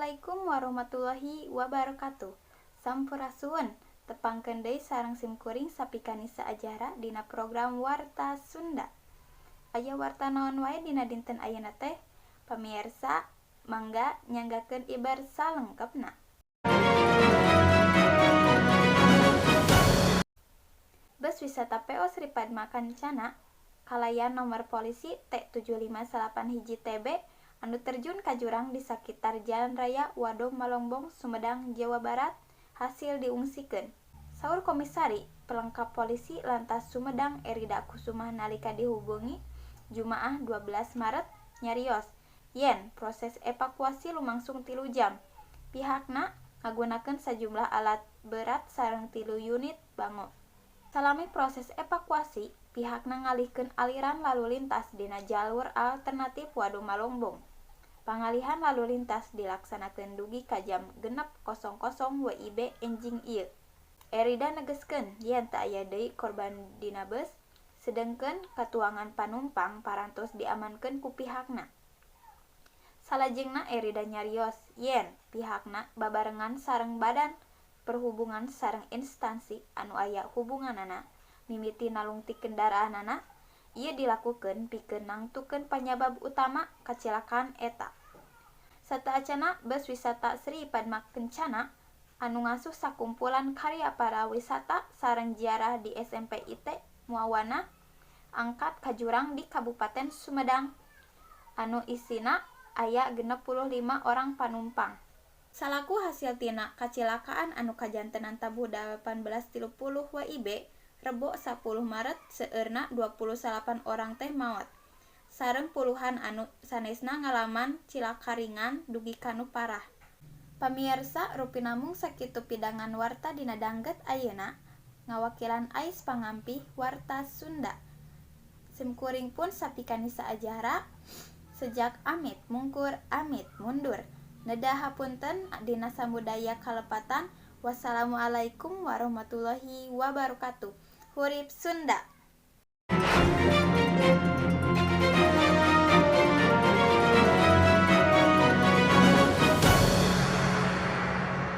Assalamualaikum warahmatullahi wabarakatuh. Sampurasun. Tepangkeun deui sareng simkuring Sapika Nisa Ajara dina program Warta Sunda. Aya warta naon wae dina dinten ayeuna teh? Pamiyarsa, mangga nyanggakeun ibar salengkepna. Bus wisata PO Sri Padma Kencana kalayan nomor polisi T7591 TB anu terjun ka jurang di sakitar Jalan Raya Wado Malangbong, Sumedang, Jawa Barat hasil diungsikeun. Saur Komisari Pelengkap Polisi Lantas Sumedang Erida Kusumah nalika dihubungi Jumaah 12 Maret nyarios yen proses evakuasi lumangsung 3 jam. Pihakna ngagunakeun sajumlah alat berat sareng 3 unit bango. Salami proses evakuasi, pihakna ngalihkeun aliran lalu lintas dina jalur alternatif Wado Malangbong. Pangalihan lalu lintas dilaksanakeun dugi ka jam 06.00 WIB enjing ieu. Erida negeskeun yen teu aya deui korban dina bus, sedengkeun katuangan panumpang parantos diamankeun ku pihakna. Salajengna Erida nyarios yen pihakna babarengan sareng Badan Perhubungan sareng instansi anu aya hubunganana mimiti nalungtik kendaraanana. Ieu dilakukeun pikeun nangtukeun panyabab utama kacilakaan eta. Sateuacanna, bus wisata Sri Padma Kencana anu ngasuh sakumpulan karya pariwisata sareng ziarah di SMP IT Muawanah angkat ka jurang di Kabupaten Sumedang anu isina aya 65 orang panumpang. Salaku hasil tina kacilakaan anu kajantenan tabuh 18.30 WIB Rebo 10 Maret, seueurna 29 orang teh maot sareng puluhan anu sanesna ngalaman cilaka ringan dugi ka nu parah. Pamiarsa, rupina mung sakitu pidangan warta dina danget ayeuna. Ngawakilan Ais pangampih Warta Sunda. Simkuring pun Sapika Nisa Ajara sejak amit mungkur amit mundur. Neda hapunten dina samudaya kalepatan. Wassalamualaikum warahmatullahi wabarakatuh. Hurip Sunda.